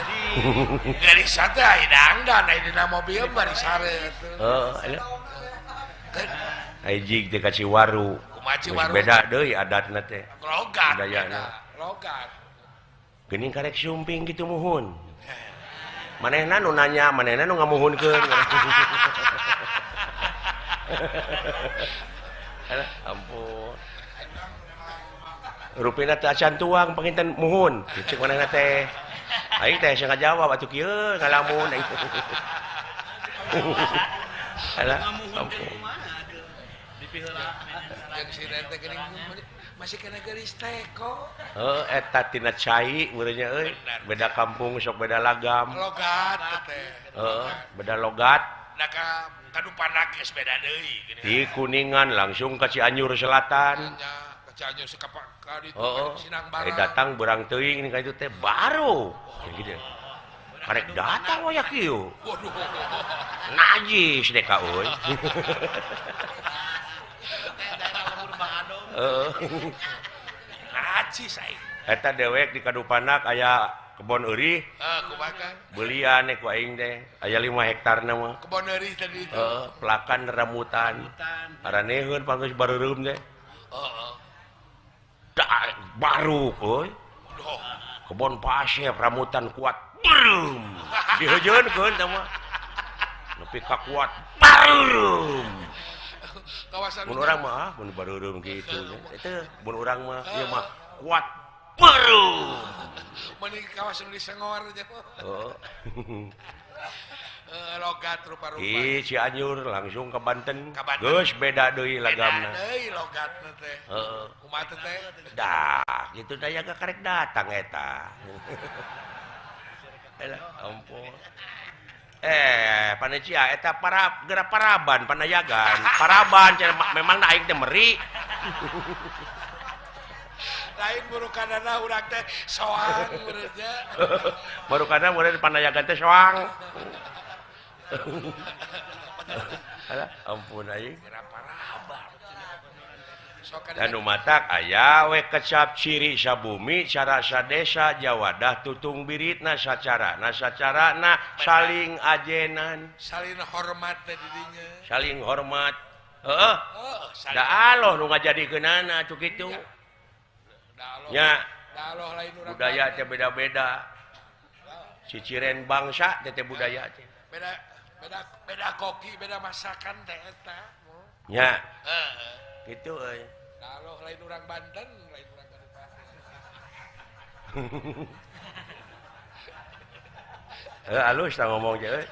Geuning sate aya dangdan aya dina mobil bari sare atuh. Heeh. Aya jig teh ka Ciwaru. Kumaha Ciwaru? Beda deui adatna teh. Logat. Budayana. Logat. Geuning karek sumping kitu muhun. Manehna nu nanya, manehna nu ngamuhunkeun. Alah, ampun. Rupina teh acan tuang panginten muhun. Cek manehna teh. Aing teh asa ngajawab atuh kieu ngalamun aing. Alah, ampun. Masih kena geris teko. Heeh, eta tina cai meureunnya euy. Beda kampung sok beda lagam. Logat teh. Heeh, beda logat. Da ka Kadupanak geus beda deui geuning. Di Kuningan langsung ka Cianjur Selatan. Nya, ka Cianjur sekapak ka ditu Sinang Barang. Datang berang teuing ka itu teh baru. Gitu. Karek datang waya kieu. Waduh. Najis deh ka euy. Heeh. Najis aing. Eta dewek di Kadupanak aya kebon eurih. Heeh, kumaha Kang? Belian ku aing teh aya 5 hektar na mah. Kebon eurih tadi itu. Heeh, pelakan rambutan. Araneheun panggeus bareureum teh. Heeh. Baru euy. Kebon pasir rambutan kuat. Barum. Diheujeunkeun teh mah. Nepi ka kuat. Barum. Kawasan mun urang mah mun bareureum kitu nya. Eta mun urang mah ieu mah kuat. Barum. Mending kawasan di Sengor aja. Heeh. Logat rupa-rupa. Ih, Cianjur langsung ke Banten. Geus beda deui lagamna. Beda deui logatna teh. Heeh. Kumaha teh? Dah, kitu daya ge karek datang eta. Alah, ampun. Panecia eta para geura paraban panayagan. Paraban cenah memang na aing teh meri. Lain burukanana urang teh soang meureun nya. Barukana meureun panayagan teh soang. Alah, ampun aing. Dan umatak aya we kecap ciri sabumi cara sadesa jawadah tutung biritna sacarana sacarana saling ajenan saling hormat teh didinya saling hormat heeh da aloh nu ngajadikeunana atuh kitu nya da lain urang budaya teh beda-beda ciciren bangsa teh budaya teh beda beda beda koki beda masakan teh eta nya heeh gitu euy. Kalau lain urang Banten, lain urang Kabupaten. Alus tah ngomong je euy.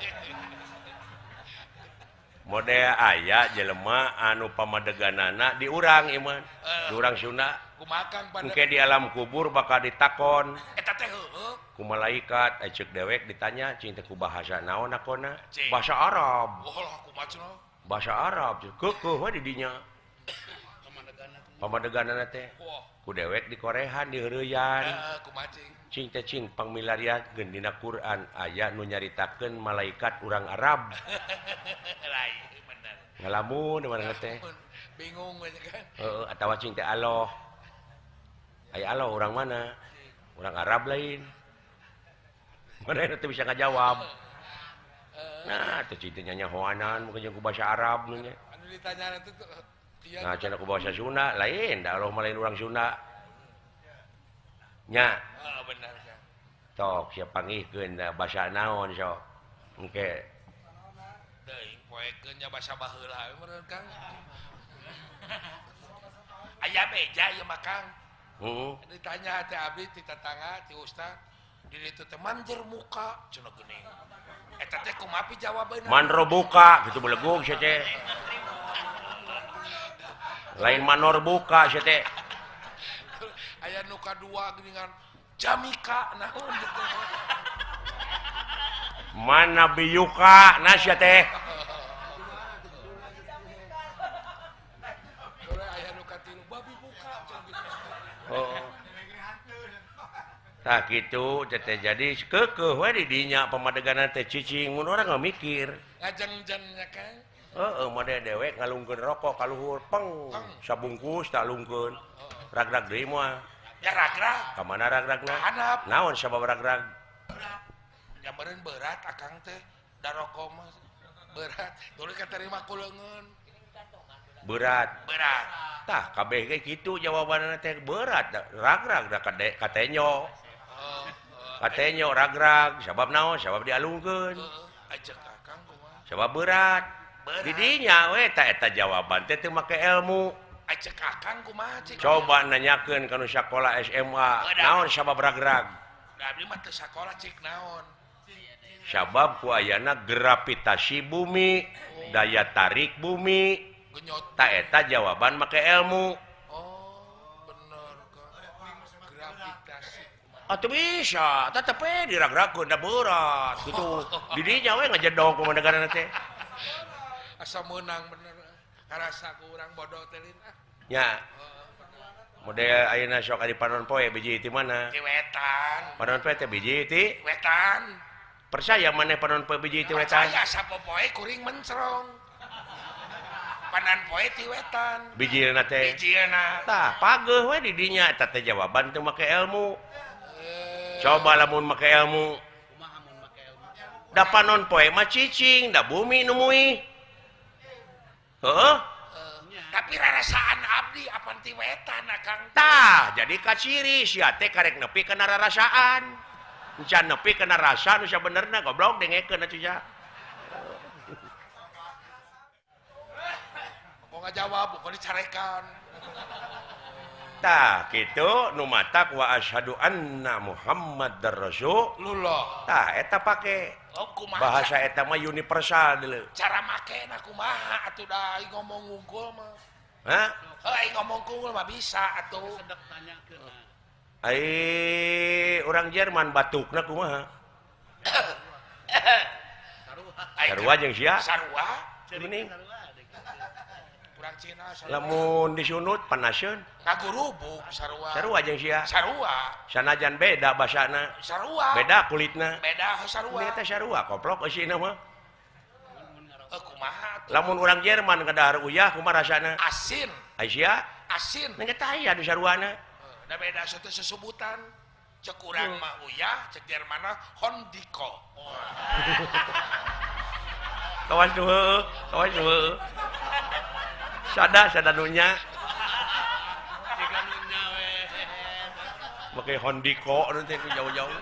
Model aya jelema anu pamadeganana di urang ieu mah. Di urang Sunda. Kumaha Kang pada engke di alam kubur bakal ditakon. Eta teh heueuh. Ku malaikat ceuk dewek ditanya cing teh ku bahasa naon akona? Bahasa Arab. Oh lah kumaha cenah? Bahasa Arab keukeuh we di dinya. Pamadeganana teh ku dewek di korehan di heureuyan. Heeh, kumaha cing? Cing teh cing pangmilariakeun dina Quran aya nu nyaritakeun malaikat urang Arab. Lain bener. Ngalamun manehna teh. Bingung we kan. Heeh, atawa cing teh aloh. Aya aloh urang mana? Urang Arab lain. Manehna teh bisa ngajawab. Nah, teh cing teh nyanyahoanan mungkin jeung ku bahasa Arab nya. Anu ditanya teh nah, cenah ku bahasa Sunda lain, da Allah mah lain urang Sunda. Nya. Heeh, bener Kang. Tok sia panggihkeun da basa naon sok. Engke. Teuing poekeun nya basa baheula we meureun Kang. Aya beja ieu mah Kang. Heeh. Ditanya teh abdi ti tetangga ti ustad. Di ditu teh manjer muka cenah geuning. Eta teh kumaha jawabanna? Manro buka gitu belegug sia teh. Lain manor buka sia teh. Aya nu kadua geuningan Jamika naon gitu. Mana biyuka na sia teh. Aya nu katilu babi buka cenah gitu. Oh. Tah kitu teh jadi keukeuh we di dinya pamadeganan teh cicing mun urang mikir. Ngajeng-jeng nya Kang. Heeh, mode dewek ngalungkeun rokok ka luhur peng sabungkus tak lungkeun. Ragrag deui moal. Ya ragrag. Ka mana ragragna? Handap. Naon sabab ragrag? Ya meureun berat akang teh da rokok mah berat. Tuluy katarima ku leungeun. Berat. Berat. Tah kabeh ge kitu jawabanna teh berat ragrag da katenyo. Katenyo ragrag sabab naon? Sabab dialungkeun. Heeh, akang kumaha? Sabab berat. Di dinya we ta eta jawaban teh teu make ilmu. Acek akang kumaha cik? Coba nanyakeun ka nu sakola SMA, naon sabab ragrag? Da abdi mah teu sakola cik naon? Sabab ku ayana gravitasi bumi, daya tarik bumi. Genyot. Ta eta jawaban make ilmu. Oh, bener gravitasi. Atuh bisa, tetep we diragragkeun da berat gitu. Di dinya we ngajedog kumaha teh. Asa meunang bener. Karasa ku urang bodoh teh lin ah. Nya. Model ayeuna sok ari panon poe biji ti mana? Ti wetan. Panon poe teh biji ti wetan. Percaya maneh panon poe biji ti wetan? Percaya sapopoe kuring mencrong. Panon poe ti wetan. Bijilna teh. Bijilna. Tah, pageuh we di dinya eta teh jawaban teu make ilmu. Coba lamun make ilmu. Kumaha mun make ilmu? Da panon poe mah cicing, da bumi nu muih. Heeh. Tapi rarasaan abdi apan ti wetan akang. Tah, jadi kaciri sia teh karek nepi kana rarasaan. Encan nepi kana rasa nu sabenerna goblok dengekeun atuh sia. Kok ngajawab, kok dicarekan. Tah, kitu nu matak wa asyhadu anna Muhammadar Rasulullah. Tah, eta pake. Oh, bahasa eta mah universal deuleu. Cara makena kumaha atuh da aing ngomong unggul mah. Hah? Heuh aing ngomong unggul mah bisa atuh. Sedek tanyakeun. Ai urang Jerman batukna kumaha? Sarua jeung sia. Sarua. Geuning. Urang Cina sarua. Lamun disunut panaseun. Ngagurubuk sarua. Sarua jeung sia. Sarua. Sanajan beda basana. Sarua. Beda kulitna. Beda sarua. Eta sarua koplok eusina mah. Kumaha atuh? Lamun urang Jerman kadahar uyah kumaha rasana? Asin. Ai sia? Asin. Ngan eta aya nu saruana. Da beda satu sesebutan. Cek urang mah uyah, cek Jerman mah hondiko. Kawas nu heueuh, kawas nu heueuh. Sada sada nunya. Siga nunya we. Make hondiko nu teh jauh-jauh.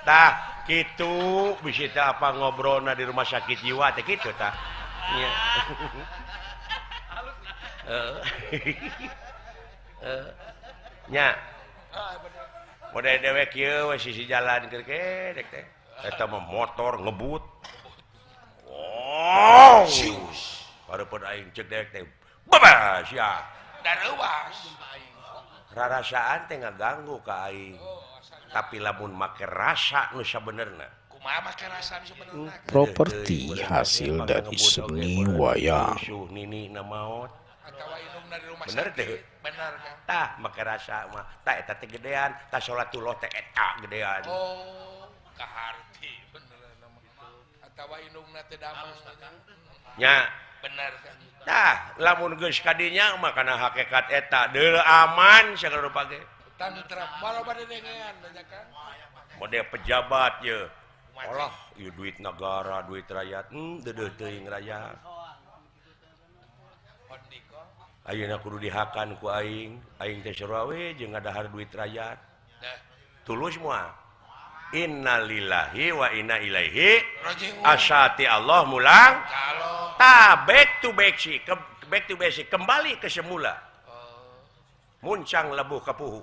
Tah, kitu bisi teh apa ngobrolna di rumah sakit jiwa teh kitu tah. Nya. Nya. Model dewek ieu we sisi jalan keur dek teh. Eta mah motor ngebut. Oh. Hareupeun aing cek dewek teh. Babas ya. Dareuwas. Rarasaan teh ngaganggu ka aing. Tapi lamun make rasa nu sabenerna. Kumaha make rasa nu sabenerna? Properti hasil dari seni wayang. Nini na maot. Atawa indungna di rumah bener sakit. Teh. Bener kan? Tah make rasa mah. Tah eta teh gedean, tah salatullah teh eta gedean. Oh, kaharti bener atawa indungna teh damang. Nya. Bener kan? Tah, lamun geus ka dinya mah kana hakikat eta deul aman sagala rupa ge. Tantram malah bade dengean banyak kan. Mode pejabat ye. Alah, ieu duit negara, duit rakyat, deudeuh teuing rakyat. Ayeuna kudu dihakan ku aing, aing teh sarua we jeung ngadahar duit rakyat. Tulus moal. Innalillahi wa inna ilaihi raji'un. Asati Allah mulang. Ta back to basic, back to basic, kembali ke semula. Muncang lebuh ka puhu.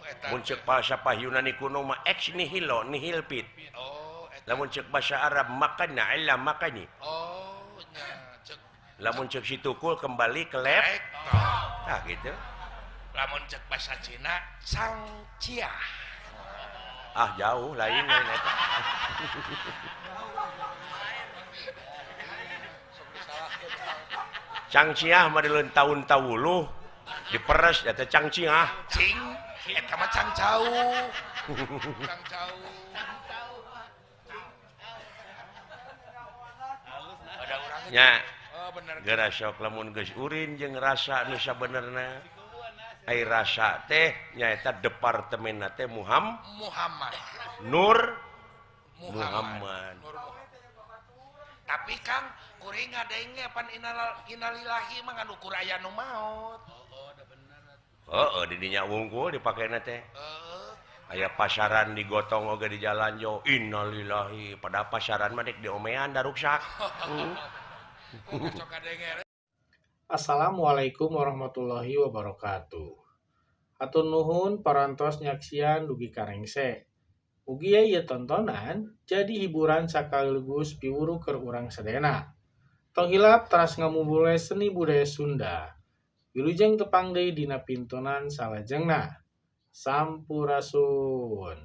Eta Mun ceuk falsafah Yunani kuno mah ex nihilo nihil fit. Oh, eta. Lamun ceuk bahasa Arab makana illa makani. Oh, nya cek Lamun ceuk si tukul kembali ke lab. Tah. Tah gitu. Lamun cek bahasa Cina sang cia. Ah jauh lain lain eta. Cangciah mah dileun taun tawuluh diperes eta cangciah. Cing eta mah cangcau. Cangcau. Ada urang Nya. Oh, bener. Geura sok lamun geus urin jeung rasa nu sabenerna. Ai rasa teh nyaeta departemenna teh Muhammad. Nur Muhammad. Muhammad. Nur Muhammad. Tapi Kang kuring ngadenge pan innalillahi mah ngan ukur aya nu maot. Heeh, di dinya wungkul dipakena teh. Heeh. Aya pasaran digotong oge di jalan jo innalillahi pada pasaran mah dek diomean daruksak. Sok kadenge. Assalamualaikum warahmatullahi wabarakatuh. Hatur nuhun parantos nyaksian dugi ka rengse. Mugia ieu tontonan jadi hiburan sakaligus piwuru keur urang sadayana. Tong hilap teras ngamumule seni budaya Sunda. Wilujeng tepang deui dina pintonan salajengna. Sampurasun.